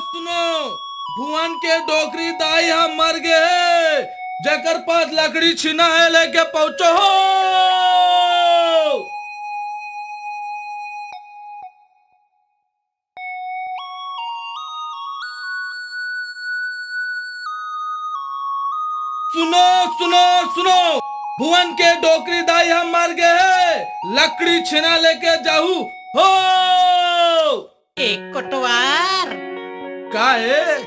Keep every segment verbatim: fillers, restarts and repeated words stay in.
सुनो, भुवन के डोकरी दाई ह मर गे हे, जेकर पास लकड़ी छीना हे, लेके पहुंचो हो। सुनो, सुनो, सुनो, भुवन के डोकरी दाई ह मर गे हे, लकड़ी छीना लेके जाहू हो। ए कोटवार। का हे?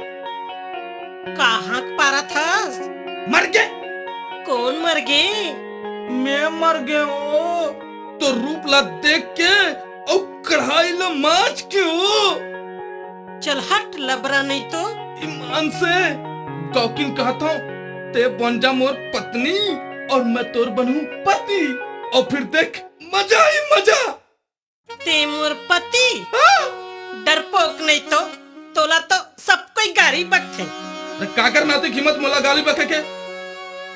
कहाँ के पारत हस? मर गे। कोन मर गे? मैं मर गे हो। तो रूप ला देख के अउ कढ़ाई ला मांज के हो। चल हट लबरा नहीं तो। ईमान से गौकिन कहत हूँ, ते बन जा मोर पत्नी और मैं तोर बनूं पति, और फिर देख मजा ही मजा। ते मोर पति? हाँ? डरपोक नहीं तो, तोला तो सब कोई गारी बकथे। अरे काकर नाते कीमत मोला गाली बके के?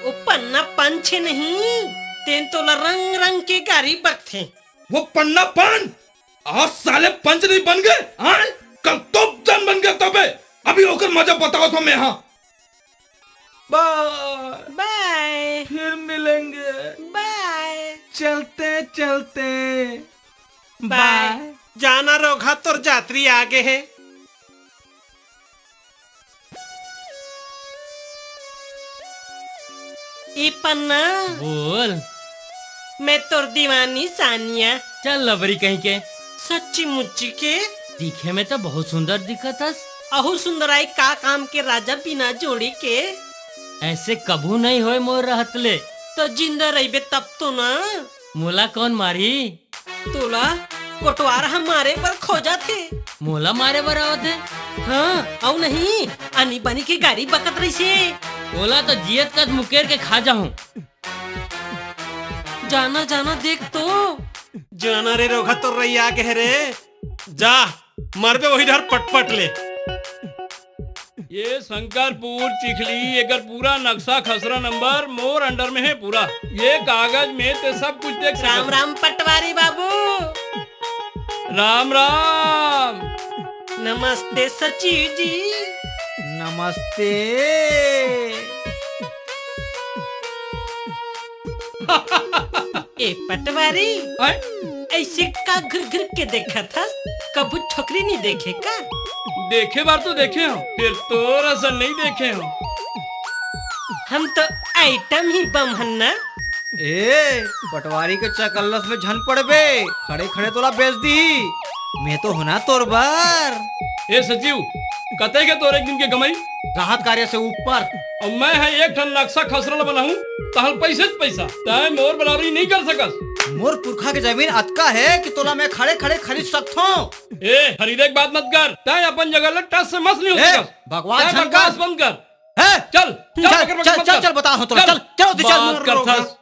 ओ पन्ना पंच हे नहीं, तेन तोला रंग रंग के गारी बकथे। वो पन्ना पंच? आज साले पंच नहीं बन गए, हाँ? कल तो जन बन गए तबे। अभी ओकर मजा बतावत हूँ मैं, हाँ। बाय। बाय। फिर मिलेंगे। बाय। चलते चलते। बाय। बाय। जाना रोघा तोर जात्री आ गे हे। ए पन्ना। बोल। मैं तोर दीवानी सानिया। चल लबरी कहीं के। सच्ची मुच्ची के? दिखे में तो बहुत सुंदर दिखत हस। अहू सुंदराई का काम के राजा बिना जोड़ी के। ऐसे कभू नहीं होय मोर रहत ले। तो जिंदा रहिबे तब तो ना। मोला कौन मारी? तोला कोटवार ह मारे बर खोजत हे। मोला मारे बर आवत हे? हाँ, अउ नहीं, आनी बानी के गारी बकत रहिसे। ओला तो जियत कस मुकेर के खा जाहूं। जाना, जाना, देख तो। जाना रे रोघा, तोर रही आ गे रे। जा, मरबे वही डर पटपट ले। ये शंकरपुर चिखली, एकर पूरा नक्शा खसरा नंबर मोर under में हे पूरा। ये कागज में ते सब कुछ देख सकत। राम राम पटवारी बाबू। राम राम। नमस्ते सचिव जी। नमस्ते। ए पटवारी, आय? ऐसे का घुर घुर के देखत हस? कभू छोकरी नहीं देखे का? देखे बार तो देखे हो, फिर तोर असन नहीं देखे हो। हम तो आइटम ही बम हन ना। ए, पटवारी के चकल्लस में झन पड़बे, खड़े खड़े तोला बेच दी। मैं तो होना तोर बर। ए सचिव, कते के तोर एक दिन के कमाई? राहत कार्य से ऊपर। अब मैं ह एक ठन नक्शा खसरा ल बनाहूं, तहल पैसे च पैसा। तैं मोर बराबरी नहीं कर सकस। मोर पुरखा के जमीन अतका हे कि तोला मैं खड़े खड़े खरीद सकथों। ए, खरीदे के बात मत कर, तैं अपन जगह ले टस से मस नहीं हो ए, सकस। बकवास तैं झन बकवास कर। बंद कर। हे? चल, चल, चल, बकर बकर चल, मत चल, कर। चल, बता हूं तोला, चल। चल, चल, चल, बात चल, करथस।